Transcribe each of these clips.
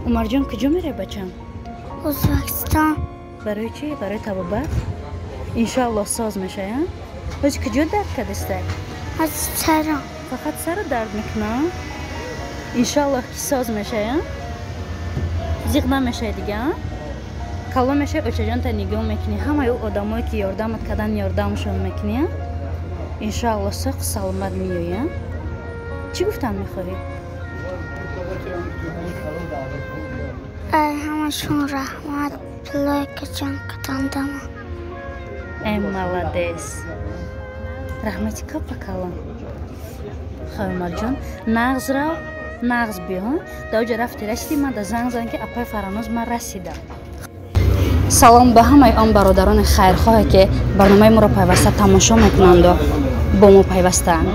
Умарҷон, куҷо меравӣ, бачам? Ӯзбекистон. Барои чӣ? Барои табобат? Иншоаллоҳ соз мешавӣ, а? Ҳози куҷо дард кардистай? Аз сарам. Фақат саро дард мекунад? Иншоаллоҳ ки соз мешавӣ, а? Зиқ намешавӣ дига, а? Калон мешавӣ, очаҷонта нигоҳ мекунӣ, ҳамаи ӯ одамое ки ёрдамат кардан, ёрдамшон мекунӣ, а? Иншоаллоҳ соқу саломат меоӣ, а? Чӣ гуфтан мехоҳӣ? Ай ҳамашон раҳмат, пулое ки ҷамъ кардандама. Эй, молодец. Раҳмати капа калон. Хай, Умарҷон, нағз рав, нағз биё. Дар оҷа рафти расидӣ, ман да занг зан, ки апай Фараноз, ман расидам. Салом ба ҳамаи он бародарони хайрхоҳе, ки барномаи моро пайваста тамошо мекунанду бо мо пайвастаанд.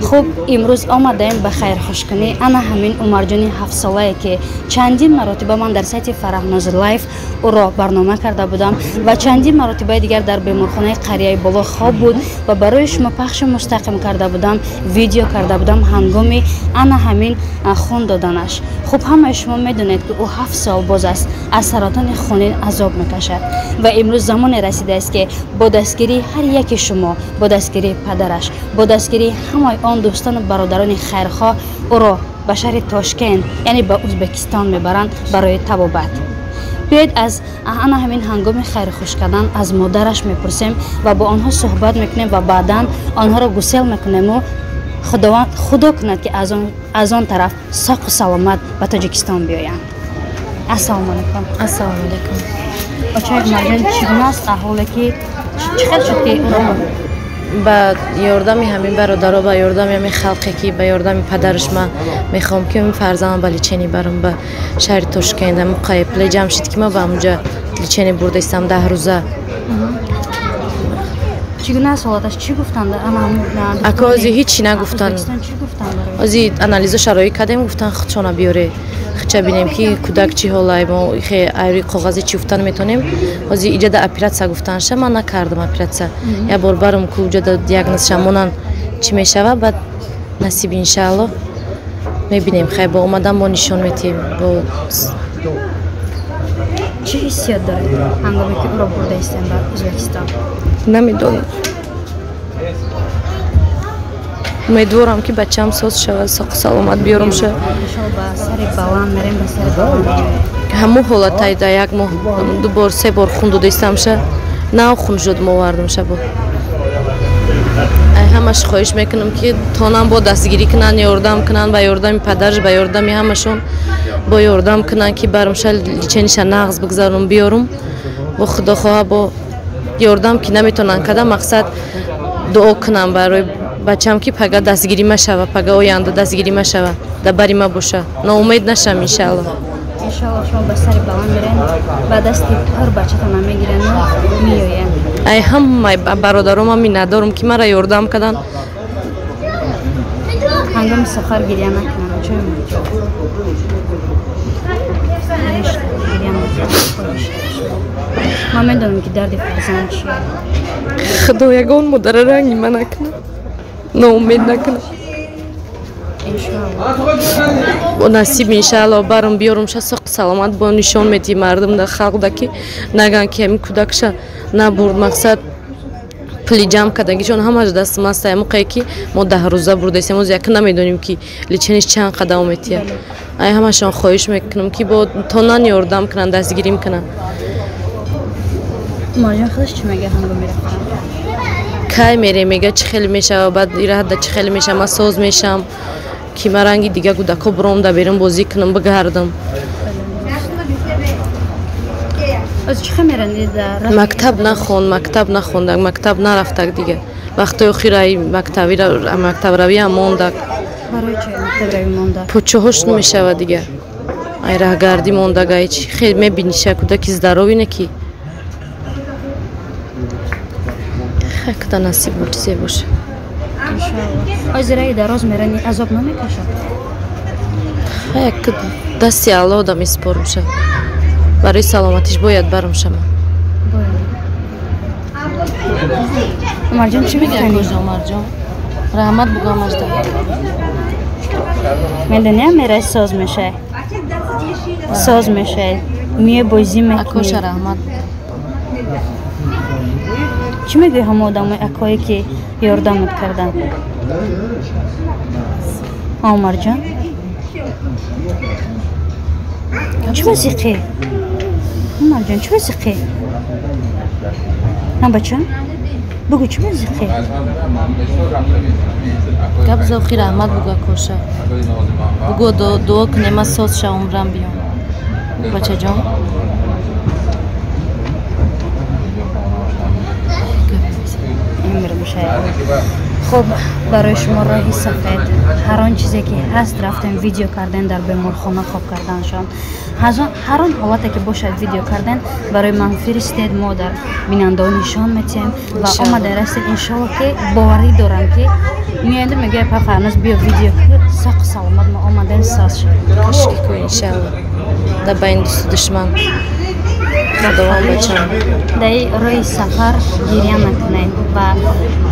Хуб, имрӯз омадаем ба хайрхушкунӣ ана ҳамин Умарҷони ҳафтсолае, ки чандин маротиба ман дар сайти Фараҳноз Лайф ӯро барнома карда будам ва чандин маротибаи дигар дар беморхонаи қарияи боло хоб буд ва барои шумо пахши мустақим карда будам, видео карда будам ҳангоми ана ҳамин хун доданаш. Хуб, ҳамаи шумо медонед, ки ӯ 7 сол боз аст аз саратони хунин азоб мекашад ва имрӯз замоне расидааст, ки бо дастгирии ҳар яки шумо, бо дастгирии падараш, бо дастгирии ҳамаи он дӯстону бародарони хайрхоҳ ӯро ба шаҳри Тошкент, яъне ба Ӯзбекистон мебаранд барои табобат. Биёед, аз ана ҳамин ҳангоми хайрхуш кардан аз модараш мепурсем ва бо онҳо суҳбат мекунем ва баъдан онҳоро гусел мекунему Худованд худо кунад, ки аз он тараф соқу саломат ба Тоҷикистон биёянд. Ассалому алайкум. Ассалому алайкум. Очаи Умарҷон, чӣ гуна аст аҳволе, ки чӣ хел шуд, ки ӯро Ба ёрдами ҳамин бародаро, ба ёрдами ҳамин халқе, ки ба ёрдами падараш, ман мехоҳам, ки ҳамин фарзандам ба лечение барам ба шаҳри Тошкент. Ҳамин пуле ҷамъ шуд, ки ман ба ҳамунҷа лечение бурдаистам 10 рӯза. Чӣ гуна аст ҳолаташ? Чӣ гуфтанд? Ака, ҳози ҳичи нагуфтанд. Чӣ гуфтанд? Ҳози анализо шароӣ кардем, гуфтанд, худшона биёре, хича бинем, ки кӯдак чӣ ҳолай. Мо хе айри коғази чӣ гуфтан метонем. Ҳози иҷада оператсия гуфтанша, ман накардам оператсия. Як бор барам ку уҷада диагнозша монан, чӣ мешава, баъд насиб, иншаалло, мебинем. Хай, бо омадан мо нишон метиҳем бо. Чӣ ҳиссиёт доред, ҳангоме ки ӯро бурда истем ба Ӯзбекистон? Намедонам, умедворам, ки бачаам соз шавад, соқу саломат биёрумша. Ба сари баланд мерем, ба сари баланд. Ҳамун ҳолатай да як моҳ ду бор, се бор хун додаистамша, нав хун шуд, овардамша. Бо ай ҳамаш хоҳиш мекунам, ки тонам бо дастгирӣ кунанд, ёрдам кунанд, ба ёрдами падараш, ба ёрдами ҳамашон бо ёрдам кунанд, ки барумша, лечение ша нағз бигзаронам, биёрум. Бо худо хоҳа, бо ёрдам ки наметавонанд карда, мақсад дуо кунам барои бачам, ки пага дастгирӣ машава, пага оянда дастгирӣ машава, дар бари ма боша, ноумед нашам, иншаалло. Иншоалло, шумо ба сари баланд мерен, ба дасти пур бачатона мегирену меоянд. Ай ҳамаи бародаромам миннатдорам, ки мара ёрдам карданд. Ҳангоми сафар гиря накунам, чой. Гиря накунам. Ман медонам, ки дарди фарзанд чист. Худо ягон модара ранги ма накунад, ноумед накунад. Бо насиб, иншаалло, барам, биёрумша соқ саломат, бо нишон медиҳи мардум да халқ да, ки наган, ки ҳамин кӯдакша набурд. Мақсад пули ҷамъ кардагишон ҳамаш дастам аст. Ҳамоқае ки мо 10 рӯза бурдаистем, оз яка намедонем, ки лечение ш чанд қадам метиҳад. Ай ҳамашон хоҳиш мекунам, ки бо тонан ёрдам кунанд, дастгирим кунанд. Умарҷон худаш чӣ мега ҳангоми рафтан? Кай мерем, мега, чӣ хеле мешава, баъд ираҳда чӣ хеле мешава, ман соз мешавам, ки ман ранги дига кӯдакҳо буром, да берун бозӣ кунам, бигардам. Оз чӣ хел меранед дар? Мактаб нахон, мактаб нахондак, мактаб нарафтак дига. Вақтои охир ай мактабравиам мондак. Барои чӣ мактабравӣ монда? Почоҳош намешава дига, ай раҳгардӣ мондак, ай чи хел мебиниша, кӯдаки здоровый не, ки хай, куда насиб бо чизе боша. Иншоалло. Оз раи дароз мерани, азоб намекашад? Хай, дасти Аллоҳ да месупорумша, барои саломатиш бояд барумшама. Умарҷон, чӣ мегӯяни? Умарҷон, раҳмат бугӯ ҳамашда. Медонӣ, мераи соз мешай. Соз мешавед, мие бозӣ мекунӣ. Акоша раҳмат. Чӣ мегӯӣ ҳама одамои акое ки ёрдамат карданд? Умарҷон, чӣ вазиқӣ? Умарҷон, чӣ вазиқӣ? Ҳа бача, бугӯ, чӣ вазиқӣ? Гап зохи раҳмат бугӯ акоша. Бугӯ дуо кунем, ман соз шавам, рам биём. Бачаҷон. Хуб, барои шумо роҳи сафед. Ҳар он чизе ки ҳаст рафтем видео кардем дар беморхона хоб карданшон. Ҳар он ҳолате ки бошад видео кардем, барои ман фиристед, мо дар бинандаҳо нишон метиҳем ва омада расед. Иншолло ки боварӣ дорам ки меоянд мегӯяд па Фарноз биё видео соқу саломат мо омадем соз шуд. Кашки ку иншалло. Да байни дӯсту душман. Худованд бачам. Дар роҳи сафар гиря накунед ва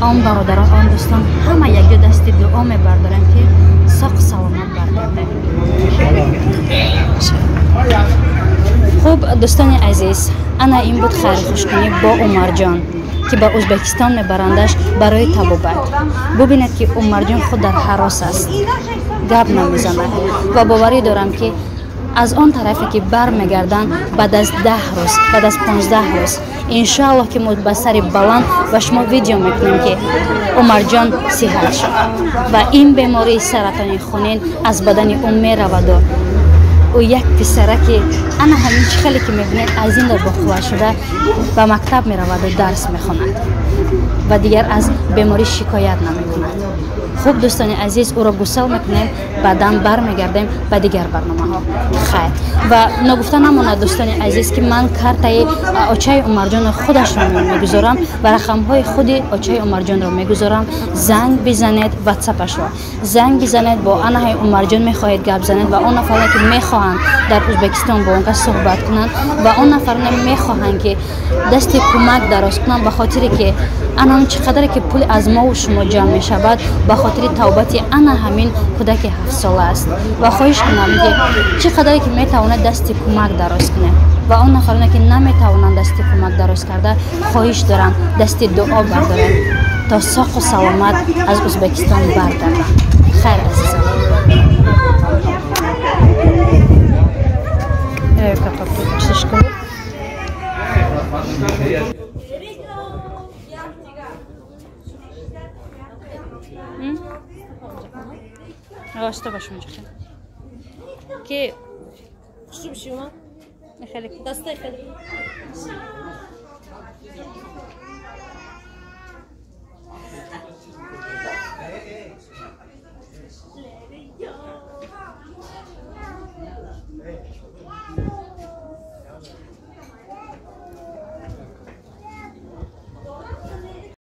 он бародарон, он дӯстон ҳама якҷо дасти дуо мебардорем ки соқу саломат баргардем. Хуб, дӯстони азиз, ана ин буд хайрхушкунӣ бо Умарҷон ки ба Ӯзбекистон мебарандаш барои табобат. Бубинед ки Умарҷон худ дар ҳарос аст, гап намезанад ва боварӣ дорам ки аз он тарафе ки бармегарданд баъд аз 10 рӯз, баъд аз 15 рӯз иншоаллоҳ ки мо ба сари баланд ба шумо видео мекунем ки Умарҷон сиҳат шуд ва ин бемории саратони хунин аз бадани ӯ мераваду ӯ як писараки ана ҳамин чӣ хеле ки мебинед аз ин боқувват шуда ба мактаб мераваду дарс мехонад ва дигар аз беморӣ шикоят намекунад. Хуб, дӯстони азиз, ӯро гусел мекунем, баъдан бармегардем ба дигар барномаҳо. Хайр. Ва ногуфта намонад дӯстони азиз ки ман картаи очаи Умарҷонро худашро мегузорам ва рақамҳои худи очаи Умарҷонро мегузорам. Занг бизанед, ватсапашро занг бизанед, бо анаҳои Умарҷон мехоҳед гап занед ва он нафароне ки мехоҳанд дар Ӯзбекистон бо он кас суҳбат кунанд ва он нафароне мехоҳанд ки дасти кӯмак дароз кунанд, ба хотире ки ана он чӣ қадаре ки пул аз мову шумо ҷамъ мешавад ба хотири тавбати ана ҳамин кӯдаки 7-сола аст. Ва хоҳиш кунам ки чӣ қадаре ки метавонад дасти кӯмак дароз кунед ва он нафароне ки наметавонанд дасти кӯмак дароз карда, хоҳиш дорам дасти дуо бардоранд то соқу саломат аз Ӯзбекистон баргарданд. Хайр, азизон. Что башым чыкты? Ки Хушум шума? Хеле. Дастай хеле.